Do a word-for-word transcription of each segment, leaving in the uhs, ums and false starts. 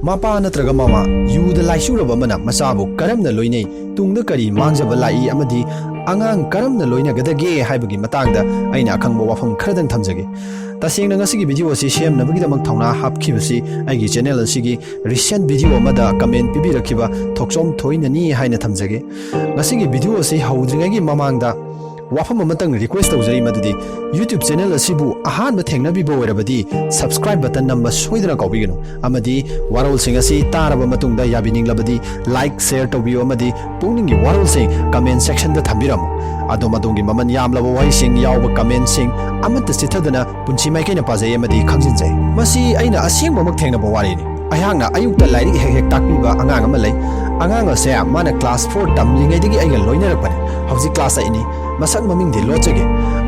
ꯃꯄꯥ ꯅꯠꯇ꯭ꯔꯒ ꯃꯃꯥ ꯌꯨꯗ ꯂꯥꯏꯆꯨꯔꯕ ꯑꯃꯅ ꯃꯆꯥꯕꯨ ꯀꯔꯝꯅ ꯂꯣꯏꯅꯩ, ꯇꯨꯡꯗ ꯀꯔꯤ ꯃꯥꯡꯖꯕ ꯂꯥꯛꯏ ꯑꯃꯗꯤ ꯑꯉꯥꯡ ꯀꯔꯝꯅ ꯂꯣꯏꯅꯒꯗꯒꯦ ꯍꯥꯏꯕꯒꯤ ꯃꯇꯥꯡꯗ ꯑꯩꯅ ꯑꯈꯪꯕ ꯋꯥꯐꯝ ꯈꯔꯗꯪ ꯊꯝꯖꯒꯦ꯫ ꯇꯁꯦꯡꯅ ꯉꯁꯤꯒꯤ video ꯑꯁꯤ ꯁꯦꯝꯅꯕꯒꯤꯗꯃꯛ ꯊꯧꯅꯥ ꯍꯥꯞꯈꯤꯕꯁꯤ ꯑꯩꯒꯤ channel ꯑꯁꯤꯒꯤ recent video ꯑꯃꯗ comment ꯄꯤꯕꯤꯔꯛꯈꯤꯕ ꯊꯣꯛꯆꯣꯝ ꯊꯣꯏꯅꯅꯤ ꯍꯥꯏꯅ ꯊꯝꯖꯒꯦ꯫ ꯉꯁꯤꯒꯤ video ꯑꯁꯤ ꯍꯧꯗ꯭ꯔꯤꯉꯩꯒꯤ ꯃꯃꯥꯡꯗ ꯋꯥꯐꯝ ꯑꯃꯇꯪ request ꯇꯧꯖꯔꯤ, ꯃꯗꯨꯗꯤ YouTube channel ꯑꯁꯤꯕꯨ ꯑꯍꯥꯟꯕ ꯊꯦꯡꯅꯕꯤꯕ ꯑꯣꯏꯔꯕꯗꯤ subscribe button ꯅꯝꯕ ꯁꯣꯏꯗꯅ ꯀꯥꯎꯕꯤꯒꯅꯨ, ꯑꯃꯗꯤ ꯋꯥꯔꯣꯜꯁꯤꯡ ꯑꯁꯤ ꯇꯥꯔꯕ ꯃꯇꯨꯡꯗ ꯌꯥꯕꯤꯅꯤꯡꯂꯕꯗꯤ like, share ꯇꯧꯕꯤꯌꯨ ꯑꯃꯗꯤ ꯄꯨꯛꯅꯤꯡꯒꯤ ꯋꯥꯔꯣꯜꯁꯤꯡ comment section ꯗ ꯊꯝꯕꯤꯔꯝꯃꯨ꯫ ꯑꯗꯣꯝ ꯑꯗꯣꯝꯒꯤ ꯃꯃꯜ ꯌꯥꯝꯂꯕ ꯋꯥꯍꯩꯁꯤꯡ ꯌꯥꯎꯕ comment ꯁꯤꯡ ꯑꯃꯠꯇ ꯆꯤꯠꯊꯗꯅ ꯄꯨꯟꯁꯤ ꯃꯥꯏꯀꯩꯅ ꯄꯥꯖꯩ ꯑꯃꯗꯤ ꯈꯪꯖꯤꯟꯖꯩ꯫ ꯃꯁꯤ ꯑꯩꯅ ꯑꯁꯦꯡꯕꯃꯛ ꯊꯦꯡꯅꯕ ꯋꯥꯔꯤꯅꯤ꯫ ꯑꯩꯍꯥꯛꯅ ꯑꯌꯨꯛꯇ ꯂꯥꯏꯔꯤꯛ ꯍꯦꯛ ꯍꯦꯛ ꯇꯥꯛꯄꯤꯕ ꯑꯉꯥꯡ ꯑꯃ ꯂꯩ꯫ ꯑꯉꯥꯡ ꯑꯁꯦ ꯃꯥꯅ class four ꯇꯝꯂꯤꯉꯩꯗꯒꯤ ꯑꯩꯒ ꯂꯣꯏꯅꯔꯛꯄꯅꯤ꯫ ꯍꯧꯖꯤꯛ class eight ꯅꯤ꯫ ꯃꯁꯛ ꯃꯃꯤꯡꯗꯤ ꯂꯣꯠꯆꯒꯦ꯫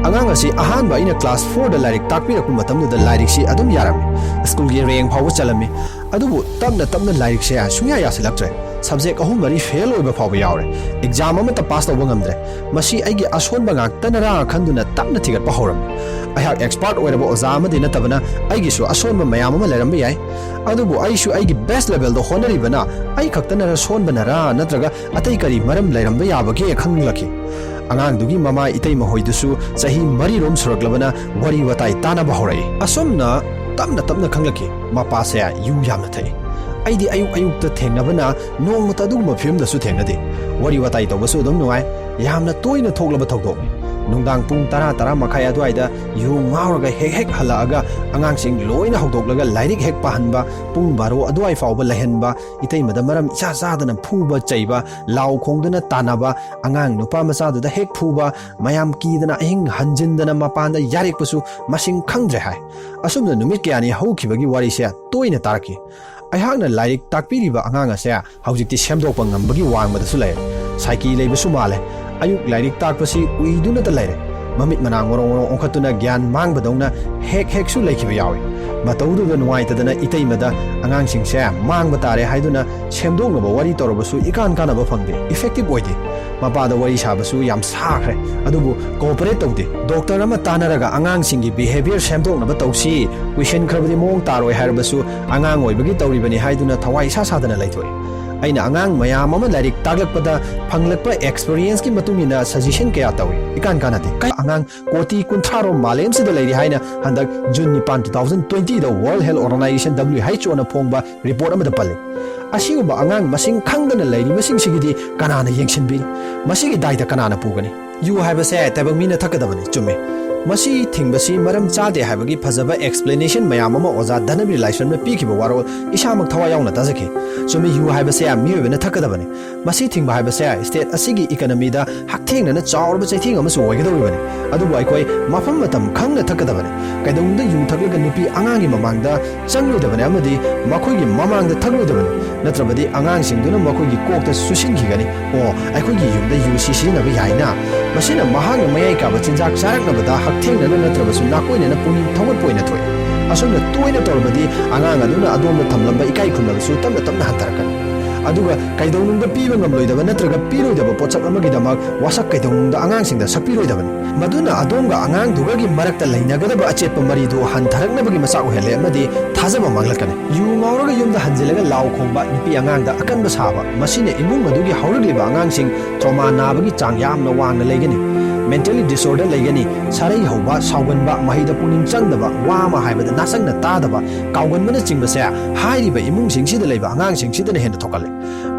ꯑꯉꯥꯡ ꯑꯁꯤ ꯑꯍꯥꯟꯕ ꯑꯩꯅ class four ꯗ ꯂꯥꯏꯔꯤꯛ ꯇꯥꯛꯄꯤꯔꯛꯄ ꯃꯇꯝꯗꯨꯗ ꯂꯥꯏꯔꯤꯛꯁꯤ ꯑꯗꯨꯝ ꯌꯥꯔꯝꯃꯤ꯫ School ꯒꯤ rank ꯐꯥꯎꯕ ꯆꯜꯂꯝꯃꯤ꯫ ꯑꯗꯨꯕꯨ ꯇꯞꯅ ꯇꯞꯅ ꯂꯥꯏꯔꯤꯛꯁꯦ ꯁꯨꯡꯌꯥ ꯌꯥꯁꯤꯜꯂꯛꯇ꯭ꯔꯦ꯫ Subject ꯑꯍꯨꯝ ꯃꯔꯤ fail ꯑꯣꯏꯕ ꯐꯥꯎꯕ ꯌꯥꯎꯔꯦ꯫ Exam ꯑꯃꯠꯇ pass ꯇꯧꯕ ꯉꯝꯗ꯭ꯔꯦ꯫ ꯃꯁꯤ ꯑꯩꯒꯤ ꯑꯁꯣꯟꯕ ꯉꯥꯛꯇꯅꯔꯥ ꯈꯟꯗꯨꯅ ꯇꯞꯅ ꯊꯤꯒꯠꯄ ꯍꯧꯔꯝꯃꯤ꯫ ꯑꯩꯍꯥꯛ expert ꯑꯣꯏꯔꯕ ꯑꯣꯖꯥ ꯑꯃꯗꯤ ꯅꯠꯇꯕꯅ ꯑꯩꯒꯤꯁꯨ ꯑꯁꯣꯟꯕ ꯃꯌꯥꯝ ꯑꯃ ꯂꯩꯔꯝꯕ ꯌꯥꯏ꯫ ꯑꯗꯨꯕꯨ ꯑꯩꯁꯨ ꯑꯩꯒꯤ best level ꯗ ꯍꯣꯠꯅꯔꯤꯕꯅ ꯑꯩ ꯈꯛꯇꯅꯔ ꯁꯣꯟꯕꯅꯔꯥ ꯅꯠꯇ꯭ꯔꯒ ꯑꯇꯩ ꯀꯔꯤ ꯃꯔꯝ ꯂꯩꯔꯝꯕ ꯌꯥꯕꯒꯦ ꯈꯪꯅꯤꯡꯂꯛꯈꯤ꯫ ꯑꯉꯥꯡꯗꯨꯒꯤ ꯃꯃꯥ ꯏꯇꯩꯃ ꯍꯣꯏꯗꯨꯁꯨ ꯆꯍꯤ ꯃꯔꯤꯔꯣꯝ ꯁꯨꯔꯛꯂꯕꯅ ꯋꯥꯔꯤ ꯋꯥꯇꯥꯏ ꯇꯥꯅꯕ ꯍꯧꯔꯛꯏ꯫ ꯑꯁꯨꯝꯅ ꯇꯞꯅ ꯇꯞꯅ ꯈꯪꯂꯛꯈꯤ, ꯃꯄꯥꯁꯦ ꯌꯨ ꯌꯥꯝꯅ ꯊꯛꯏ꯫ ꯑꯩꯗꯤ ꯑꯌꯨꯛ ꯑꯌꯨꯛꯇ ꯊꯦꯡꯅꯕꯅ ꯅꯣꯡꯃꯇ ꯑꯗꯨꯒꯨꯝꯕ ꯐꯤꯕꯝꯗꯁꯨ ꯊꯦꯡꯅꯗꯦ꯫ ꯋꯥꯔꯤ ꯋꯥꯇꯥꯏ ꯇꯧꯕꯁꯨ ꯑꯗꯨꯝ ꯅꯨꯡꯉꯥꯏ꯫ ꯌꯥꯝꯅ ꯇꯣꯏꯅ ꯊꯣꯛꯂꯕ ꯊꯧꯗꯣꯛꯅꯤ꯫ ꯅꯨꯡꯗꯥꯡ ꯄꯨꯡ ꯇꯔꯥ, ꯇꯔꯥ ꯃꯈꯥꯏ ꯑꯗꯨꯋꯥꯏꯗ ꯌꯨ ꯉꯥꯎꯔꯒ ꯍꯦꯛ ꯍꯦꯛ ꯍꯜꯂꯛꯑꯒ ꯑꯉꯥꯡꯁꯤꯡ ꯂꯣꯏꯅ ꯍꯧꯗꯣꯛꯂꯒ ꯂꯥꯏꯔꯤꯛ ꯍꯦꯛ ꯄꯥꯍꯟꯕ, ꯄꯨꯡ ꯕꯥꯔꯣ ꯑꯗꯨꯋꯥꯏ ꯐꯥꯎꯕ ꯂꯩꯍꯟꯕ, ꯏꯇꯩꯃꯗ ꯃꯔꯝ ꯏꯆꯥ ꯆꯥꯗꯅ ꯐꯨꯕ ꯆꯩꯕ, ꯂꯥꯎ ꯈꯣꯡꯗꯅ ꯇꯥꯟꯅꯕ, ꯑꯉꯥꯡ ꯅꯨꯄꯥ ꯃꯆꯥꯗꯨꯗ ꯍꯦꯛ ꯐꯨꯕ, ꯃꯌꯥꯝ ꯀꯤꯗꯅ ꯑꯍꯤꯡ ꯍꯟꯖꯤꯟꯗꯅ ꯃꯄꯥꯟꯗ ꯌꯥꯔꯦꯛꯄꯁꯨ ꯃꯁꯤꯡ ꯈꯪꯗ꯭ꯔꯦ ꯍꯥꯏ꯫ ꯑꯁꯨꯝꯅ ꯅꯨꯃꯤꯠ ꯀꯌꯥꯅꯤ ꯍꯧꯈꯤꯕꯒꯤ ꯋꯥꯔꯤꯁꯦ ꯇꯣꯏꯅ ꯇꯥꯔꯛꯈꯤ꯫ ꯑꯩꯍꯥꯛꯅ ꯂꯥꯏꯔꯤꯛ ꯇꯥꯛꯄꯤꯔꯤꯕ ꯑꯉꯥꯡ ꯑꯁꯦ ꯍꯧꯖꯤꯛꯇꯤ ꯁꯦꯝꯗꯣꯛꯄ ꯉꯝꯕꯒꯤ ꯋꯥꯡꯃꯗꯁꯨ ꯂꯩꯔꯦ꯫ ꯁꯥꯏꯀꯤ ꯂꯩꯕꯁꯨ ꯃꯥꯜꯂꯦ꯫ ꯑꯌꯨꯛ ꯂꯥꯏꯔꯤꯛ ꯇꯥꯛꯄꯁꯤ ꯎꯏꯗꯨꯅꯇ ꯂꯩꯔꯦ꯫ ꯃꯃꯤꯠ ꯃꯅꯥ ꯉꯣꯔꯣꯡ ꯉꯣꯔꯣꯡ ꯑꯣꯟꯈꯠꯇꯨꯅ ꯒ꯭ꯌꯥꯟ ꯃꯥꯡꯕꯗꯧꯅ ꯍꯦꯛ ꯍꯦꯛꯁꯨ ꯂꯩꯈꯤꯕ ꯌꯥꯎꯏ꯫ ꯃꯇꯧꯗꯨꯗ ꯅꯨꯡꯉꯥꯏꯇꯗꯅ ꯏꯇꯩꯃꯗ ꯑꯉꯥꯡꯁꯤꯡꯁꯦ ꯃꯥꯡꯕ ꯇꯥꯔꯦ ꯍꯥꯏꯗꯨꯅ ꯁꯦꯝꯗꯣꯛꯅꯕ ꯋꯥꯔꯤ ꯇꯧꯔꯕꯁꯨ ꯏꯀꯥꯟ ꯀꯥꯟꯅꯕ ꯐꯪꯗꯦ, effective ꯑꯣꯏꯗꯦ꯫ ꯃꯄꯥꯗ ꯋꯥꯔꯤ ꯁꯥꯕꯁꯨ ꯌꯥꯝ ꯁꯥꯈ꯭ꯔꯦ, ꯑꯗꯨꯕꯨ cooperate ꯇꯧꯗꯦ꯫ ꯗꯣꯛꯇꯔ ꯑꯃ ꯇꯥꯟꯅꯔꯒ ꯑꯉꯥꯡꯁꯤꯡꯒꯤ behaviour ꯁꯦꯝꯗꯣꯛꯅꯕ ꯇꯧꯁꯤ, ꯀꯨꯏꯁꯟꯈ꯭ꯔꯕꯗꯤ ꯃꯑꯣꯡ ꯇꯥꯔꯣꯏ ꯍꯥꯏꯔꯕꯁꯨ ꯑꯉꯥꯡ ꯑꯣꯏꯕꯒꯤ ꯇꯧꯔꯤꯕꯅꯤ ꯍꯥꯏꯗꯨꯅ ꯊꯋꯥꯏ ꯏꯁꯥ ꯁꯥꯗꯅ ꯂꯩꯊꯣꯛꯏ꯫ ꯑꯩꯅ ꯑꯉꯥꯡ ꯃꯌꯥꯝ ꯑꯃ ꯂꯥꯏꯔꯤꯛ ꯇꯥꯛꯂꯛꯄꯗ ꯐꯪꯂꯛꯄ experience ꯀꯤ ꯃꯇꯨꯡ ꯏꯟꯅ suggestion ꯀꯌꯥ ꯇꯧꯏ, ꯏꯀꯥꯟ ꯀꯥꯟꯅꯗꯦ꯫ ꯀꯩ ꯑꯉꯥꯡ ꯀꯣꯇꯤ ꯀꯨꯟꯊ꯭ꯔꯥ ꯔꯣꯝ ꯃꯥꯂꯦꯝꯁꯤꯗ ꯂꯩꯔꯤ ꯍꯥꯏꯅ ꯍꯟꯗꯛ ꯖꯨꯟ ꯅꯤꯄꯥꯟ, two thousand twenty ꯗ World Health Organization, W H O ꯅ ꯐꯣꯡꯕ report ꯑꯃꯗ ꯄꯜꯂꯤ꯫ ꯑꯁꯤꯒꯨꯝꯕ ꯑꯉꯥꯡ ꯃꯁꯤꯡ ꯈꯪꯗꯅ ꯂꯩꯔꯤꯕꯁꯤꯡꯁꯤꯒꯤꯗꯤ ꯀꯅꯥꯅ ꯌꯦꯡꯁꯤꯟꯕꯤꯅꯤ? ꯃꯁꯤꯒꯤ ꯗꯥꯏꯇ ꯀꯅꯥꯅ ꯄꯨꯒꯅꯤ? ꯌꯨ ꯍꯥꯏꯕꯁꯦ ꯇꯥꯏꯕꯪ ꯃꯤꯅ ꯊꯛꯀꯗꯕꯅꯤ, ꯆꯨꯝꯃꯤ꯫ ꯃꯁꯤ ꯊꯤꯡꯕꯁꯤ ꯃꯔꯝ ꯆꯥꯗꯦ ꯍꯥꯏꯕꯒꯤ ꯐꯖꯕ explanation ꯃꯌꯥꯝ ꯑꯃ ꯑꯣꯖꯥ ꯙꯅꯕꯤꯔ ꯂꯥꯏꯁ꯭ꯔꯝꯅ ꯄꯤꯈꯤꯕ ꯋꯥꯔꯣꯜ ꯏꯁꯥꯃꯛ ꯊꯋꯥꯏ ꯌꯥꯎꯅ ꯇꯥꯖꯈꯤ꯫ ꯆꯨꯝꯃꯤ, ꯌꯨ ꯍꯥꯏꯕꯁꯦ ꯃꯤꯑꯣꯏꯕꯅ ꯊꯛꯀꯗꯕꯅꯤ꯫ ꯃꯁꯤ ꯊꯤꯡꯕ ꯍꯥꯏꯕꯁꯦ state ꯑꯁꯤꯒꯤ economy ꯗ ꯍꯛꯊꯦꯡꯅꯅ ꯆꯥꯎꯔꯕ ꯆꯩꯊꯦꯡ ꯑꯃꯁꯨ ꯑꯣꯏꯒꯗꯧꯔꯤꯕꯅꯤ꯫ ꯑꯗꯨꯕꯨ ꯑꯩꯈꯣꯏ ꯃꯐꯝ ꯃꯇꯝ ꯈꯪꯅ ꯊꯛꯀꯗꯕꯅꯤ꯫ ꯀꯩꯗꯧꯅꯨꯡꯗ ꯌꯨ ꯊꯛꯂꯒ ꯅꯨꯄꯤ ꯑꯉꯥꯡꯒꯤ ꯃꯃꯥꯡꯗ ꯆꯪꯂꯣꯏꯗꯕꯅꯤ ꯑꯃꯗꯤ ꯃꯈꯣꯏꯒꯤ ꯃꯃꯥꯡꯗ ꯊꯛꯂꯣꯏꯗꯕꯅꯤ, ꯅꯠꯇ꯭ꯔꯕꯗꯤ ꯑꯉꯥꯡꯁꯤꯡꯗꯨꯅ ꯃꯈꯣꯏꯒꯤ ꯀꯣꯛꯇ ꯆꯨꯁꯤꯟꯈꯤꯒꯅꯤ꯫ "ꯑꯣ, ꯑꯩꯈꯣꯏꯒꯤ ꯌꯨꯝꯗ ꯌꯨ ꯁꯤ ꯁꯤꯖꯤꯟꯅꯕ ꯌꯥꯏꯅ?" ꯃꯁꯤꯅ ꯃꯍꯥꯛꯅ ꯃꯌꯥꯏ ꯀꯥꯕ ꯆꯤꯟꯖꯥꯛ ꯆꯥꯔꯛꯅꯕꯗ ꯍꯛꯊꯦꯡꯅꯅ ꯅꯠꯇ꯭ꯔꯕꯁꯨ ꯅꯥꯀꯣꯏꯅꯅ ꯄꯨꯛꯅꯤꯡ ꯊꯧꯒꯠꯄ ꯑꯣꯏꯅ ꯊꯣꯛꯏ꯫ ꯑꯁꯨꯝꯅ ꯇꯣꯏꯅ ꯇꯧꯔꯕꯗꯤ ꯑꯉꯥꯡ ꯑꯗꯨꯅ ꯑꯗꯣꯝꯗ ꯊꯝꯂꯝꯕ ꯏꯀꯥꯏ ꯈꯨꯝꯅꯕꯁꯨ ꯇꯞꯅ ꯇꯞꯅ ꯍꯟꯊꯔꯛꯀꯅꯤ꯫ ꯑꯗꯨꯒ ꯀꯩꯗꯧꯅꯨꯡꯗ ꯄꯤꯕ ꯉꯝꯂꯣꯏꯗꯕ ꯅꯠꯇ꯭ꯔꯒ ꯄꯤꯔꯣꯏꯗꯕ ꯄꯣꯠꯁꯛ ꯑꯃꯒꯤꯗꯃꯛ ꯋꯥꯁꯛ ꯀꯩꯗꯧꯅꯨꯡꯗ ꯑꯉꯥꯡꯁꯤꯡꯗ ꯁꯛꯄꯤꯔꯣꯏꯗꯕꯅꯤ꯫ ꯃꯗꯨꯅ ꯑꯗꯣꯝꯒ ꯑꯉꯥꯡꯗꯨꯒꯒꯤ ꯃꯔꯛꯇ ꯂꯩꯅꯒꯗꯕ ꯑꯆꯦꯠꯄ ꯃꯔꯤꯗꯨ ꯍꯟꯊꯔꯛꯅꯕꯒꯤ ꯃꯆꯥꯛ ꯑꯣꯏꯍꯜꯂꯦ ꯑꯃꯗꯤ ꯊꯥꯖꯕ ꯃꯥꯡꯂꯛꯀꯅꯤ꯫ ꯌꯨ ꯉꯥꯎꯔꯒ ꯌꯨꯝꯗ ꯍꯟꯖꯤꯜꯂꯒ ꯂꯥꯎ ꯈꯣꯡꯕ, ꯅꯨꯄꯤ ꯑꯉꯥꯡꯗ ꯑꯀꯟꯕ ꯁꯥꯕ, ꯃꯁꯤꯅ ꯏꯃꯨꯡ ꯑꯗꯨꯒꯤ ꯍꯧꯔꯛꯂꯤꯕ ꯑꯉꯥꯡꯁꯤꯡ trauma ꯅꯥꯕꯒꯤ ꯆꯥꯡ ꯌꯥꯝꯅ ꯋꯥꯡꯅ ꯂꯩꯒꯅꯤ꯫ Mentally disorder ꯂꯩꯒꯅꯤ꯫ ꯁꯥꯔꯩ ꯍꯧꯕ, ꯁꯥꯎꯒꯟꯕ, ꯃꯍꯩꯗ ꯄꯨꯛꯅꯤꯡ ꯆꯪꯗꯕ, ꯋꯥ ꯑꯃ ꯍꯥꯏꯕꯗ ꯅꯥꯆꯪꯅ ꯇꯥꯗꯕ, ꯀꯥꯎꯒꯟꯕꯅꯆꯤꯡꯕꯁꯦ ꯍꯥꯏꯔꯤꯕ ꯏꯃꯨꯡꯁꯤꯡꯁꯤꯗ ꯂꯩꯕ ꯑꯉꯥꯡꯁꯤꯡꯁꯤꯗꯅ ꯍꯦꯟꯅ ꯊꯣꯛꯍꯜꯂꯤ꯫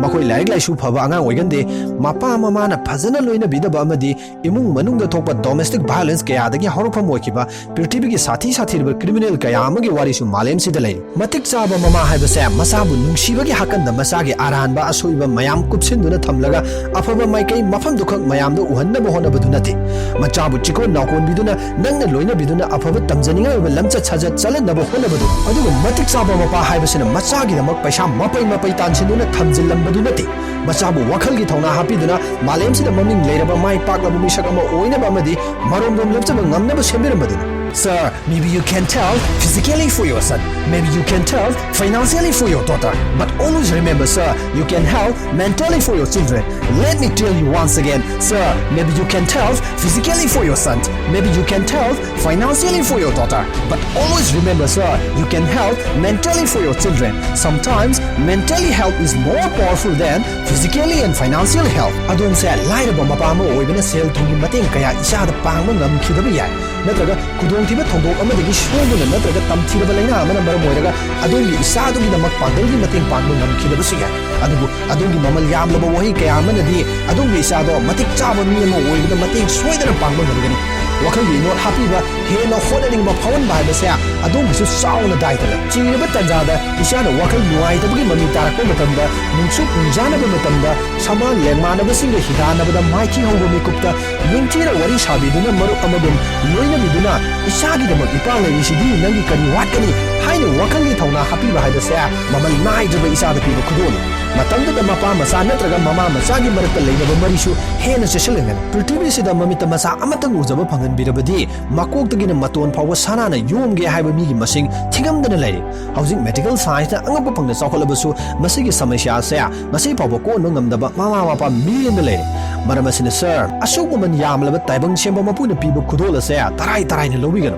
ꯃꯈꯣꯏ ꯂꯥꯏꯔꯤꯛ ꯂꯥꯏꯁꯨ ꯐꯕ ꯑꯉꯥꯡ ꯑꯣꯏꯒꯟꯗꯦ꯫ ꯃꯄꯥ ꯃꯃꯥꯅ ꯐꯖꯅ ꯂꯣꯏꯅꯕꯤꯗꯕ ꯑꯃꯗꯤ ꯏꯃꯨꯡ ꯃꯅꯨꯡꯗ ꯊꯣꯛꯄ domestic violence ꯀꯌꯥꯗꯒꯤ ꯍꯧꯔꯛꯐꯝ ꯑꯣꯏꯈꯤꯕ ꯄ꯭ꯔꯤꯊꯤꯕꯤꯒꯤ ꯁꯥꯊꯤ ꯁꯥꯊꯤꯔꯕ criminal ꯀꯌꯥ ꯑꯃꯒꯤ ꯋꯥꯔꯤꯁꯨ ꯃꯥꯂꯦꯝꯁꯤꯗ ꯂꯩꯔꯤ꯫ ꯃꯇꯤꯛ ꯆꯥꯕ ꯃꯃꯥ ꯍꯥꯏꯕꯁꯦ ꯃꯆꯥꯕꯨ ꯅꯨꯡꯁꯤꯕꯒꯤ ꯍꯥꯀꯟꯗ ꯃꯆꯥꯒꯤ ꯑꯔꯥꯟꯕ ꯑꯁꯣꯏꯕ ꯃꯌꯥꯝ ꯀꯨꯞꯁꯤꯟꯗꯨꯅ ꯊꯝꯂꯒ ꯑꯐꯕ ꯃꯥꯏꯀꯩ ꯃꯐꯝꯗꯨꯈꯛ ꯃꯌꯥꯝꯗ ꯎꯍꯟꯅꯕ ꯍꯣꯠꯅꯕꯗꯨ ꯅꯠꯇꯦ꯫ ꯃꯆꯥꯕꯨ ꯆꯤꯀꯣꯟ ꯅꯥꯎꯀꯣꯟꯕꯤꯗꯨꯅ, ꯅꯪꯅ ꯂꯣꯏꯅꯕꯤꯗꯨꯅ ꯑꯐꯕ ꯇꯝꯖꯅꯤꯡꯉꯥꯏ ꯑꯣꯏꯕ ꯂꯝꯆꯠ ꯁꯥꯖꯠ ꯆꯠꯍꯟꯅꯕ ꯍꯣꯠꯅꯕꯗꯨ, ꯑꯗꯨꯒ ꯃꯇꯤꯛ ꯆꯥꯕ ꯃꯄꯥ ꯍꯥꯏꯕꯁꯤꯅ ꯃꯆꯥꯒꯤꯗꯃꯛ ꯄꯩꯁꯥ ꯃꯄꯩ ꯃꯄꯩ ꯇꯥꯟꯁꯤꯟꯗꯨꯅ ꯊꯝꯖꯤꯜꯂꯝꯕꯗꯨ ꯅꯠꯇꯦ꯫ ꯃꯆꯥꯕꯨ ꯋꯥꯈꯜꯒꯤ ꯊꯧꯅꯥ ꯍꯥꯞꯄꯤꯗꯨꯅ ꯃꯥꯂꯦꯝꯁꯤꯗ ꯃꯃꯤꯡ ꯂꯩꯔꯕ ꯃꯥꯏ ꯄꯥꯛꯂꯕ ꯃꯤꯁꯛ ꯑꯃ ꯑꯣꯏꯅꯕ ꯑꯃꯗꯤ ꯃꯔꯣꯝꯗꯣꯝ ꯂꯦꯞꯆꯕ ꯉꯝꯅꯕ ꯁꯦꯝꯕꯤꯔꯝꯕꯗꯨꯅꯤ꯫ Sir, maybe you can tell physically for your son, maybe you can tell financially for your daughter, but always remember, sir, you can help mentally for your children. Let me tell you once again, sir, maybe you can tell physically for your son, maybe you can tell financially for your daughter, but always remember, sir, you can help mentally for your children. Sometimes mentally help is more powerful than physically and financial help. ꯑꯗꯣꯝꯁꯦ ꯂꯥꯏꯔꯕ ꯃꯄꯥ ꯑꯃ ꯑꯣꯏꯕꯅ ꯁꯦꯜ ꯊꯨꯝꯒꯤ ꯃꯇꯦꯡ ꯀꯌꯥ ꯏꯆꯥꯗ ꯄꯥꯡꯕ ꯉꯝꯈꯤꯗꯕ ꯌꯥꯏ, ꯅꯠꯇ꯭ꯔꯒ ꯈꯨꯗꯣꯡꯊꯤꯕ ꯊꯧꯗꯣꯛ ꯑꯃꯗꯒꯤ ꯁꯣꯏꯗꯨꯅ ꯅꯠꯇ꯭ꯔꯒ ꯇꯝꯊꯤꯔꯕ ꯂꯥꯏꯅꯥ ꯑꯃꯅ ꯃꯔꯝ ꯑꯣꯏꯔꯒ ꯑꯗꯣꯝꯒꯤ ꯏꯆꯥ ꯑꯗꯨꯒꯤꯗꯃꯛ ꯄꯥꯡꯒꯜꯒꯤ ꯃꯇꯦꯡ ꯄꯥꯡꯕ ꯉꯝꯈꯤꯗꯕꯁꯨ ꯌꯥꯏ꯫ ꯑꯗꯨꯕꯨ ꯑꯗꯣꯝꯒꯤ ꯃꯃꯜ ꯌꯥꯝꯂꯕ ꯋꯥꯍꯩ ꯀꯌꯥ ꯑꯃꯅꯗꯤ ꯑꯗꯣꯝꯒꯤ ꯏꯆꯥꯗꯣ ꯃꯇꯤꯛ ꯆꯥꯕ ꯃꯤ ꯑꯃ ꯑꯣꯏꯕꯗ ꯃꯇꯦꯡ ꯁꯣꯏꯗꯅ ꯄꯥꯡꯕ ꯉꯝꯒꯅꯤ꯫ ꯋꯥꯈꯜꯒꯤ ꯏꯅꯣꯠ ꯍꯥꯞꯄꯤꯕ, ꯍꯦꯟꯅ ꯍꯣꯠꯅꯅꯤꯡꯕ ꯐꯥꯎꯍꯟꯕ ꯍꯥꯏꯕꯁꯦ ꯑꯗꯣꯝꯒꯤꯁꯨ ꯆꯥꯎꯅ ꯗꯥꯏꯇ ꯂꯩ꯫ ꯆꯤꯡꯂꯤꯕ ꯇꯥꯟꯖꯥꯗ ꯏꯆꯥꯅ ꯋꯥꯈꯜ ꯅꯨꯡꯉꯥꯏꯇꯕꯒꯤ ꯃꯃꯤ ꯇꯥꯔꯛꯄ ꯃꯇꯝꯗ, ꯅꯨꯡꯁꯨꯛ ꯅꯨꯡꯖꯥꯅꯕ ꯃꯇꯝꯗ, ꯁꯃꯥꯟ ꯂꯦꯡꯃꯥꯟꯅꯕꯁꯤꯡꯒ ꯍꯤꯗꯥꯟꯅꯕꯗ ꯃꯥꯏꯊꯤ ꯍꯧꯕ ꯃꯤꯀꯨꯞꯇ ꯅꯤꯡꯊꯤꯅ ꯋꯥꯔꯤ ꯁꯥꯕꯤꯗꯨꯅ ꯃꯔꯨꯞ ꯑꯃꯒꯨꯝ ꯂꯣꯏꯅꯕꯤꯗꯨꯅ, "ꯏꯆꯥꯒꯤꯗꯃꯛ ꯏꯄꯥ ꯂꯩꯔꯤꯁꯤꯗꯤ, ꯅꯪꯒꯤ ꯀꯔꯤ ꯋꯥꯠꯀꯅꯤ?" ꯍꯥꯏꯅ ꯋꯥꯈꯜꯒꯤ ꯊꯧꯅꯥ ꯍꯥꯞꯄꯤꯕ ꯍꯥꯏꯕꯁꯦ ꯃꯃꯜ ꯅꯥꯏꯗ꯭ꯔꯕ ꯏꯆꯥꯗ ꯄꯤꯕ ꯈꯨꯗꯣꯜꯅꯤ꯫ ꯃꯇꯝꯗꯨꯗ ꯃꯄꯥ ꯃꯆꯥ ꯅꯠꯇ꯭ꯔꯒ ꯃꯃꯥ ꯃꯆꯥꯒꯤ ꯃꯔꯛꯇ ꯂꯩꯅꯕ ꯃꯔꯤꯁꯨ ꯍꯦꯟꯅ ꯆꯦꯠꯁꯤꯜꯂꯛꯀꯅꯤ꯫ ꯄ꯭ꯔꯤꯊꯤꯕꯤꯁꯤꯗ ꯃꯃꯤꯠꯇ ꯃꯆꯥ ꯑꯃꯇꯪ ꯎꯖꯕ ꯐꯪꯍꯟꯕꯤꯔꯕꯗꯤ, ꯃꯀꯣꯛꯇꯒꯤꯅ ꯃꯇꯣꯟ ꯐꯥꯎꯕ ꯁꯅꯥꯅ ꯌꯣꯝꯒꯦ ꯍꯥꯏꯕ ꯃꯤꯒꯤ ꯃꯁꯤꯡ ꯊꯤꯉꯝꯗꯅ ꯂꯩꯔꯤ꯫ ꯍꯧꯖꯤꯛ ꯃꯦꯗꯤꯀꯦꯜ ꯁꯥꯏꯟꯁꯅ ꯑꯉꯛꯄ ꯐꯪꯅ ꯆꯥꯎꯈꯠꯂꯕꯁꯨ, ꯃꯁꯤꯒꯤ ꯁꯃꯁ꯭ꯌꯥ ꯑꯁꯦ ꯉꯁꯤ ꯐꯥꯎꯕ ꯀꯣꯟꯕ ꯉꯝꯗꯕ ꯃꯃꯥ ꯃꯄꯥ ꯃꯤꯂꯤꯌꯟꯗ ꯂꯩꯔꯦ꯫ ꯃꯔꯝ ꯑꯁꯤꯅ, ꯁꯔ, ꯑꯁꯨꯛ ꯃꯃꯜ ꯌꯥꯝꯂꯕ ꯇꯥꯏꯕꯪ ꯁꯦꯝꯕ ꯃꯄꯨꯅ ꯄꯤꯕ ꯈꯨꯗꯣꯜ ꯑꯁꯦ ꯇꯔꯥꯏ ꯇꯔꯥꯏꯅ ꯂꯧꯕꯤꯒꯅꯨ꯫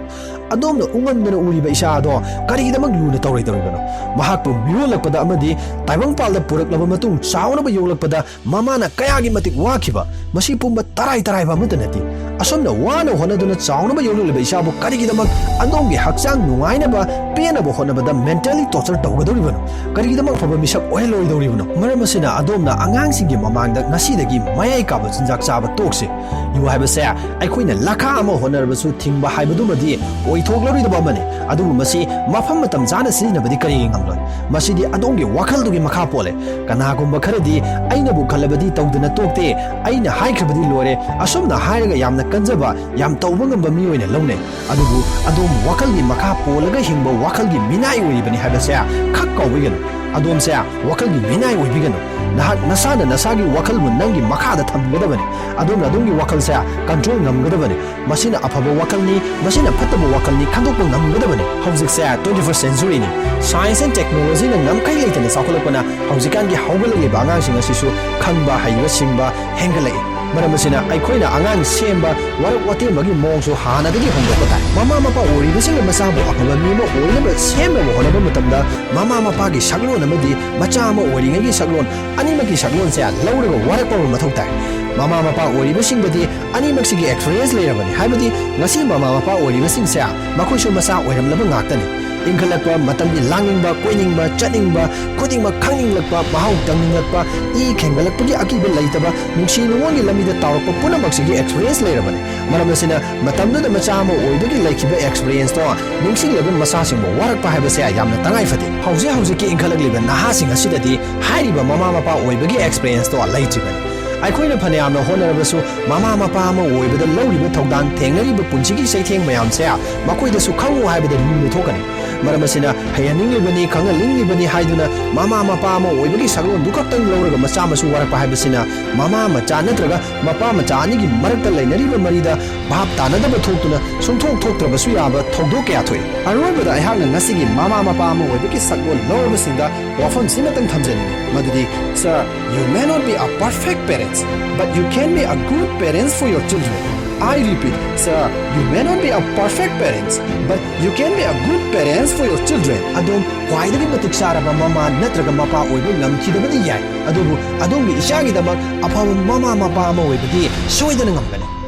ꯑꯗꯣꯝꯅ ꯎꯉꯝꯗꯅ ꯎꯔꯤꯕ ꯏꯆꯥ ꯑꯗꯣ ꯀꯔꯤꯒꯤꯗꯃꯛ ꯂꯨꯅ ꯇꯧꯔꯣꯏꯗꯧꯔꯤꯕꯅꯣ? ꯃꯍꯥꯛꯄꯨ ꯃꯤꯔꯣꯜꯂꯛꯄꯗ ꯑꯃꯗꯤ ꯇꯥꯏꯕꯪꯄꯥꯜꯗ ꯄꯨꯔꯛꯂꯕ ꯃꯇꯨꯡ ꯆꯥꯎꯅꯕ ꯌꯣꯛꯂꯛꯄꯗ ꯃꯃꯥꯅ ꯀꯌꯥꯒꯤ ꯃꯇꯤꯛ ꯋꯥꯈꯤꯕ, ꯃꯁꯤ ꯄꯨꯝꯕ ꯇꯔꯥꯏ ꯇꯔꯥꯏꯕ ꯑꯃꯠꯇ ꯅꯠꯇꯦ꯫ ꯑꯁꯨꯝꯅ ꯋꯥꯅ ꯍꯣꯠꯅꯗꯨꯅ ꯆꯥꯎꯅꯕ ꯌꯣꯛꯂꯛꯂꯤꯕ ꯏꯆꯥꯕꯨ ꯀꯔꯤꯒꯤꯗꯃꯛ ꯑꯗꯣꯝꯒꯤ ꯍꯛꯆꯥꯡ ꯅꯨꯡꯉꯥꯏꯅꯕ, ꯄꯦꯟꯅꯕ ꯍꯣꯠꯅꯕꯗ ꯃꯦꯟꯇꯦꯜꯂꯤ ꯇꯣꯔꯆꯔ ꯇꯧꯒꯗꯧꯔꯤꯕꯅꯣ? ꯀꯔꯤꯒꯤꯗꯃꯛ ꯑꯐꯕ ꯃꯤꯁꯛ ꯑꯣꯏꯍꯜꯂꯣꯏꯗꯧꯔꯤꯕꯅꯣ? ꯃꯔꯝ ꯑꯁꯤꯅ, ꯑꯗꯣꯝꯅ ꯑꯉꯥꯡꯁꯤꯡꯒꯤ ꯃꯃꯥꯡꯗ ꯉꯁꯤꯗꯒꯤ ꯃꯌꯥꯏ ꯀꯥꯕ ꯆꯤꯟꯖꯥꯛ ꯆꯥꯕ ꯇꯣꯛꯁꯤ꯫ ꯌꯨ ꯍꯥꯏꯕꯁꯦ ꯑꯩꯈꯣꯏꯅ ꯂꯥꯈꯥ ꯑꯃ ꯍꯣꯠꯅꯔꯕꯁꯨ ꯊꯤꯡꯕ ꯍꯥꯏꯕꯗꯨꯃꯗꯤ ꯑꯣꯏ ꯏꯊꯣꯛꯂꯔꯣꯏꯗꯕ ꯑꯃꯅꯤ꯫ ꯑꯗꯨꯕꯨ ꯃꯁꯤ ꯃꯐꯝ ꯃꯇꯝ ꯆꯥꯅ ꯁꯤꯖꯤꯟꯅꯕꯗꯤ ꯀꯔꯤꯒꯤ ꯉꯝꯂꯣꯏ? ꯃꯁꯤꯗꯤ ꯑꯗꯣꯝꯒꯤ ꯋꯥꯈꯜꯗꯨꯒꯤ ꯃꯈꯥ ꯄꯣꯜꯂꯦ꯫ ꯀꯅꯥꯒꯨꯝꯕ ꯈꯔꯗꯤ "ꯑꯩꯅꯕꯨ ꯈꯜꯂꯕꯗꯤ ꯇꯧꯗꯅ ꯇꯣꯛꯇꯦ, ꯑꯩꯅ ꯍꯥꯏꯈ꯭ꯔꯕꯗꯤ ꯂꯣꯏꯔꯦ" ꯑꯁꯨꯝꯅ ꯍꯥꯏꯔꯒ ꯌꯥꯝꯅ ꯀꯟꯖꯕ, ꯌꯥꯝ ꯇꯧꯕ ꯉꯝꯕ ꯃꯤ ꯑꯣꯏꯅ ꯂꯧꯅꯩ꯫ ꯑꯗꯨꯕꯨ ꯑꯗꯣꯝ ꯋꯥꯈꯜꯒꯤ ꯃꯈꯥ ꯄꯣꯜꯂꯒ ꯍꯤꯡꯕ ꯋꯥꯈꯜꯒꯤ ꯃꯤꯅꯥꯏ ꯑꯣꯏꯔꯤꯕꯅꯤ ꯍꯥꯏꯕꯁꯦ ꯈꯛ ꯀꯥꯎꯕꯤꯒꯅꯨ꯫ ꯑꯗꯣꯝꯁꯦ ꯋꯥꯈꯜꯒꯤ ꯃꯤꯅꯥꯏ ꯑꯣꯏꯕꯤꯒꯅꯨ꯫ ꯅꯍꯥꯛ ꯅꯁꯥꯅ ꯅꯁꯥꯒꯤ ꯋꯥꯈꯜꯕꯨ ꯅꯪꯒꯤ ꯃꯈꯥꯗ ꯊꯝꯒꯗꯕꯅꯤ꯫ ꯑꯗꯣꯝꯅ ꯑꯗꯣꯝꯒꯤ ꯋꯥꯈꯜꯁꯦ ꯀꯟꯇ꯭ꯔꯣꯜ ꯉꯝꯒꯗꯕꯅꯤ꯫ ꯃꯁꯤꯅ ꯑꯐꯕ ꯋꯥꯈꯜꯅꯤ, ꯃꯁꯤꯅ ꯐꯠꯇꯕ ꯋꯥꯈꯜꯅꯤ ꯈꯟꯗꯣꯛꯄ ꯉꯝꯒꯗꯕꯅꯤ꯫ ꯍꯧꯖꯤꯛꯁꯦ twenty first centuryꯅꯤ꯫ Science and technologyꯅ ꯉꯝꯈꯩ ꯂꯩꯇꯅ ꯆꯥꯎꯈꯠꯂꯛꯄꯅ ꯍꯧꯖꯤꯛꯀꯥꯟꯒꯤ ꯍꯧꯒꯠꯂꯛꯂꯤꯕ ꯑꯉꯥꯡꯁꯤꯡ ꯑꯁꯤꯁꯨ ꯈꯪꯕ, ꯍꯩꯕ, ꯁꯤꯡꯕ ꯍꯦꯟꯒꯠꯂꯛꯏ꯫ ꯃꯔꯝ ꯑꯁꯤꯅ ꯑꯩꯈꯣꯏꯅ ꯑꯉꯥꯡ ꯁꯦꯝꯕ, ꯋꯥꯔꯛ ꯋꯥꯇꯦꯝꯕꯒꯤ ꯃꯑꯣꯡꯁꯨ ꯍꯥꯟꯅꯗꯒꯤ ꯍꯣꯡꯗꯣꯛꯄ ꯇꯥꯏ꯫ ꯃꯃꯥ ꯃꯄꯥ ꯑꯣꯏꯔꯤꯕꯁꯤꯡꯅ ꯃꯆꯥꯕꯨ ꯑꯐꯕ ꯃꯤ ꯑꯃ ꯑꯣꯏꯅꯕ ꯁꯦꯝꯅꯕ ꯍꯣꯠꯅꯕ ꯃꯇꯝꯗ, ꯃꯃꯥ ꯃꯄꯥꯒꯤ ꯁꯛꯂꯣꯟ ꯑꯃꯗꯤ ꯃꯆꯥ ꯑꯃ ꯑꯣꯏꯔꯤꯉꯩꯒꯤ ꯁꯛꯂꯣꯟ, ꯑꯅꯤꯃꯛꯀꯤ ꯁꯛꯂꯣꯟꯁꯦ ꯂꯧꯔꯒ ꯋꯥꯔꯛꯄ ꯑꯃ ꯃꯊꯧ ꯇꯥꯏ꯫ ꯃꯃꯥ ꯃꯄꯥ ꯑꯣꯏꯔꯤꯕꯁꯤꯡꯗꯗꯤ ꯑꯅꯤꯃꯛꯁꯤꯒꯤ experience ꯂꯩꯔꯕꯅꯤ꯫ ꯍꯥꯏꯕꯗꯤ ꯉꯁꯤ ꯃꯃꯥ ꯃꯄꯥ ꯑꯣꯏꯔꯤꯕꯁꯤꯡꯁꯦ ꯃꯈꯣꯏꯁꯨ ꯃꯆꯥ ꯑꯣꯏꯔꯝꯂꯕ ꯉꯥꯛꯇꯅꯤ꯫ ꯏꯟꯈꯠꯂꯛꯄ ꯃꯇꯝꯒꯤ ꯂꯥꯡꯅꯤꯡꯕ, ꯀꯣꯏꯅꯤꯡꯕ, ꯆꯠꯅꯤꯡꯕ, ꯈꯨꯗꯤꯡꯃꯛ ꯈꯪꯅꯤꯡꯂꯛꯄ, ꯃꯍꯥꯎ ꯇꯪꯅꯤꯡꯂꯛꯄ, ꯏ ꯈꯦꯡꯒꯠꯂꯛꯄꯒꯤ ꯑꯀꯤꯕ ꯂꯩꯇꯕ, ꯅꯨꯡꯁꯤ ꯅꯨꯡꯉꯣꯟꯒꯤ ꯂꯝꯕꯤꯗ ꯇꯥꯎꯔꯛꯄ ꯄꯨꯝꯅꯃꯛꯁꯤꯒꯤ experience ꯂꯩꯔꯕꯅꯤ꯫ ꯃꯔꯝ ꯑꯁꯤꯅ ꯃꯇꯝꯗꯨꯗ ꯃꯆꯥ ꯑꯃ ꯑꯣꯏꯕꯒꯤ ꯂꯩꯈꯤꯕ experienceꯇꯣ ꯅꯤꯡꯁꯤꯡꯂꯒ ꯃꯆꯥꯁꯤꯡꯕꯨ ꯋꯥꯔꯛꯄ ꯍꯥꯏꯕꯁꯦ ꯌꯥꯝꯅ ꯇꯉꯥꯏ ꯐꯗꯦ꯫ ꯍꯧꯖꯤꯛ ꯍꯧꯖꯤꯛꯀꯤ ꯏꯟꯈꯠꯂꯛꯂꯤꯕ ꯅꯍꯥꯁꯤꯡ ꯑꯁꯤꯗꯗꯤ ꯍꯥꯏꯔꯤꯕ ꯃꯃꯥ ꯃꯄꯥ ꯑꯣꯏꯕꯒꯤ experienceꯇꯣ ꯂꯩꯇ꯭ꯔꯤꯕꯅꯤ꯫ ꯑꯩꯈꯣꯏꯅ ꯐꯅꯌꯥꯝꯅ ꯍꯣꯠꯅꯔꯕꯁꯨ ꯃꯃꯥ ꯃꯄꯥ ꯑꯃ ꯑꯣꯏꯕꯗ ꯂꯧꯔꯤꯕ ꯊꯧꯗꯥꯡ, ꯊꯦꯡꯅꯔꯤꯕ ꯄꯨꯟꯁꯤꯒꯤ ꯆꯩꯊꯦꯡ ꯃꯌꯥꯝꯁꯦ ꯃꯈꯣꯏꯗꯁꯨ ꯈꯪꯉꯨ ꯍꯥꯏꯕꯗ ꯂꯨꯅ ꯊꯣꯛꯀꯅꯤ꯫ ꯃꯔꯝ ꯑꯁꯤꯅ ꯍꯩꯍꯟꯅꯤꯡꯂꯤꯕꯅꯤ, ꯈꯪꯍꯟꯅꯤꯡꯂꯤꯕꯅꯤ ꯍꯥꯏꯗꯨꯅ ꯃꯃꯥ ꯃꯄꯥ ꯑꯃ ꯑꯣꯏꯕꯒꯤ ꯁꯛꯂꯣꯟꯗꯨ ꯈꯛꯇꯪ ꯂꯧꯔꯒ ꯃꯆꯥ ꯃꯁꯨ ꯋꯥꯔꯛꯄ ꯍꯥꯏꯕꯁꯤꯅ ꯃꯃꯥ ꯃꯆꯥ ꯅꯠꯇ꯭ꯔꯒ ꯃꯄꯥ ꯃꯆꯥ ꯑꯅꯤꯒꯤ ꯃꯔꯛꯇ ꯂꯩꯅꯔꯤꯕ ꯃꯔꯤꯗ ꯚꯥꯞ ꯇꯥꯅꯗꯕ ꯊꯣꯛꯇꯨꯅ ꯁꯨꯡꯊꯣꯛ ꯊꯣꯛꯇ꯭ꯔꯕꯁꯨ ꯌꯥꯕ ꯊꯧꯗꯣꯛ ꯀꯌꯥ ꯊꯣꯛꯏ꯫ ꯑꯔꯣꯏꯕꯗ ꯑꯩꯍꯥꯛꯅ ꯉꯁꯤꯒꯤ ꯃꯃꯥ ꯃꯄꯥ ꯑꯃ ꯑꯣꯏꯕꯒꯤ ꯁꯛꯂꯣꯟ ꯂꯧꯔꯕꯁꯤꯡꯗ ꯋꯥꯐꯝꯁꯤꯃꯇꯪ ꯊꯝꯖꯅꯤꯡꯏ, ꯃꯗꯨꯗꯤ, Sir, you may not be a perfect parents, but you can be a good parents for your children. I repeat, sir, you may not be a perfect parents, but you can be a good parents for your children. ꯑꯗꯣꯝ ꯈ꯭ꯋꯥꯏꯗꯒꯤ ꯃꯇꯤꯛ ꯆꯥꯔꯕ ꯃꯃꯥ ꯅꯠꯇ꯭ꯔꯒ ꯃꯄꯥ ꯑꯣꯏꯕ ꯉꯝꯈꯤꯗꯕꯗꯤ ꯌꯥꯏ, ꯑꯗꯨꯕꯨ ꯑꯗꯣꯝꯒꯤ ꯏꯆꯥꯒꯤꯗꯃꯛ ꯑꯐꯕ ꯃꯃꯥ ꯃꯄꯥ ꯑꯃ ꯑꯣꯏꯕꯗꯤ ꯁꯣꯏꯗꯅ ꯉꯝꯒꯅꯤ꯫